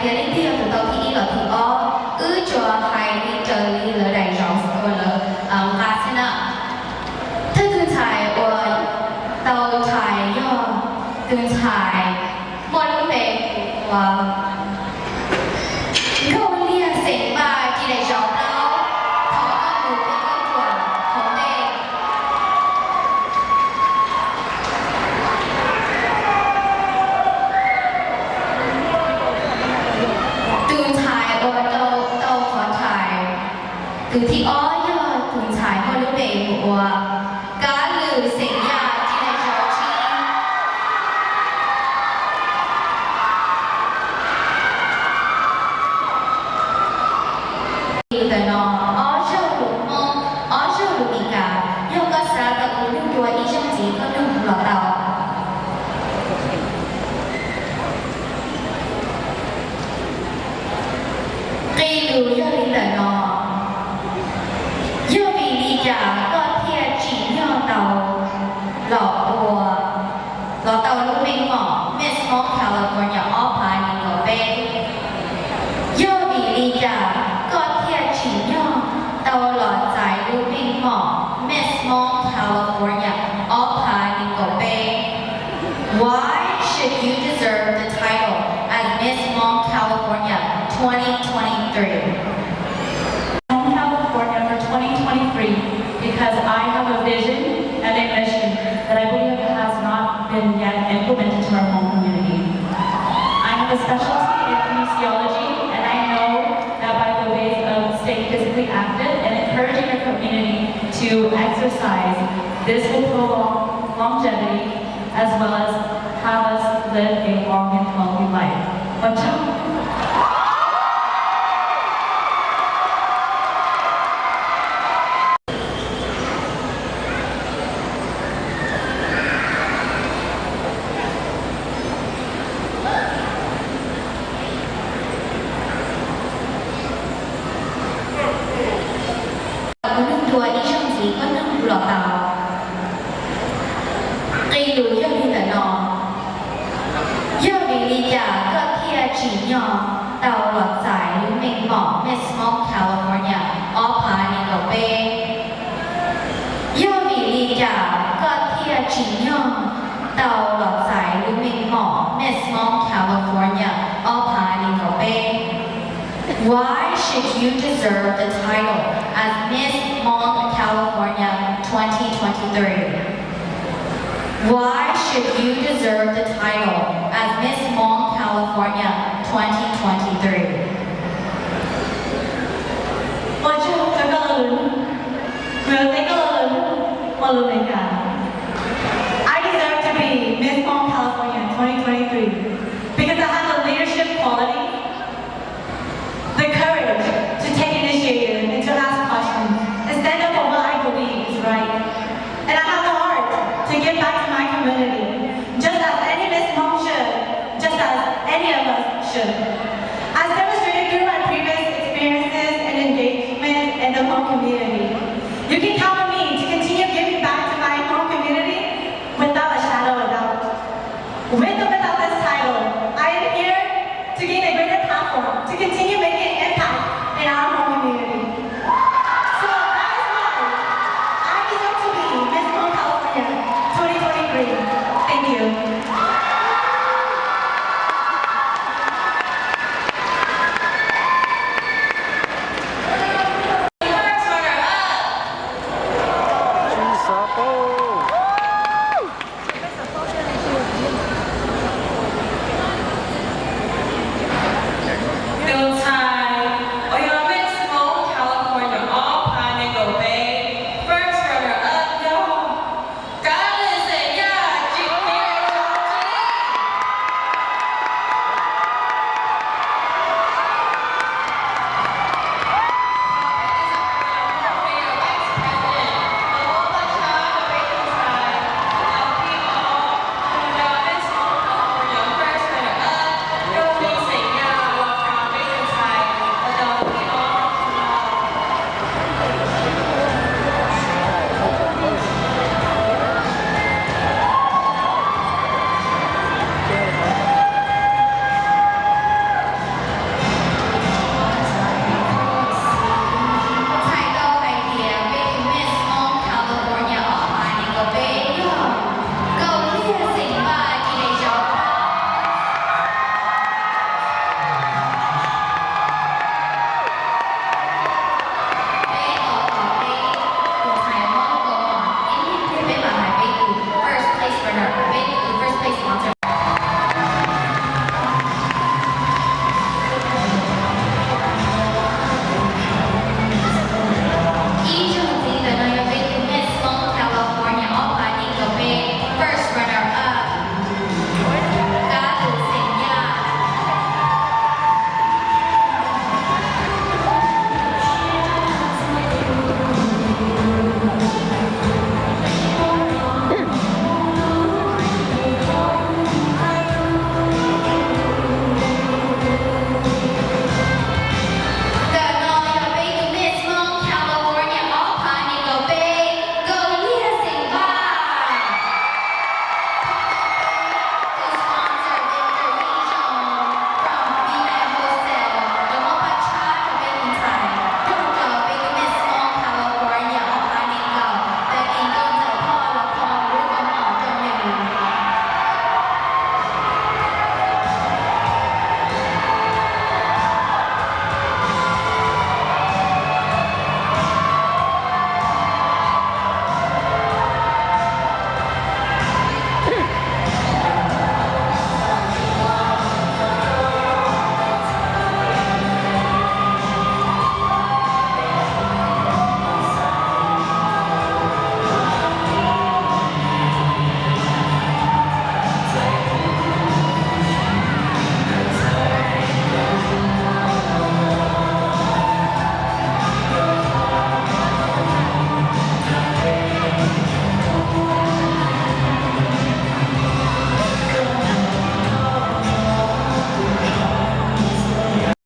Leej twg yog tus tau thib ib los thib ob, wb tsuas hais li raws li lawv daim zauv uas lawv nqa xwb na. Thawj tus ntxhais uas tau thaiv yog tus ntxhais muaj lub npe hu ua Nkauj Liag xeem Npaj, ris daim zauv plaub, thov koj mus ua nkauj ruam hauv ntej. Tus ntxhais uas tau, tau qhov thaiv tus thib ob yog tus ntxhais muaj lub npe hu ua Kab Lwm xeem Yaj, ris daim zauv tsib. Li ntawm no, ob zaug lus Hmoob, ob zaug lus Meskas, yog koj xav tau tus neeg dua ib zaug ntxiv koj nug los tau. Nqe lus yog li ntawm no: Yog vim li cas koj thiaj tsim nyog tau los ua, los tau lub meej mom Miss Hmoob California ob phav nees nkaum peb? Yog vim li cas koj thiaj tsim nyog tau los txais lub meej mom Miss Hmoob California ob phav nees nkaum peb? Why should you deserve the title as Miss Hmong California twenty twenty-three? Hmong California for twenty twenty-three because I have a vision and a mission that I believe has not been yet implemented to our Hmong community. I have a specialty in kinesiology, and I know that by the ways of staying physically active and encouraging your community to exercise, this will prolong longevity as well as have us live a long and healthy life. Ua tsaug. Tus neeg dua ib zaug ntxiv koj nug los tau. Nqe lus yog li ntawm no: Yog vim li cas koj thiaj tsim nyog tau los txais lub meej mom Miss Hmong California ob phav nees nkaum peb? Yog vim li cas koj thiaj tsim nyog tau los txais lub meej mom Miss Hmong California ob phav nees nkaum peb? Why should you deserve the title as Miss Hmong California twenty twenty-three? Why should you deserve the title as Miss Hmong California twenty twenty-three? Ua tsaug rau koj lo lus nug. Kuv yuav teb koj lo lus nug ua lus Meskas. I deserve to be Miss Hmong California twenty twenty-three because I have the leadership qualities, the courage to take initiative and to ask questions and stand up for what I believe is right. And I have the heart to give back to my community, just as any Miss Hmong should, just as any of us should. As demonstrated through my previous experiences and engagement in the Hmong community, you can count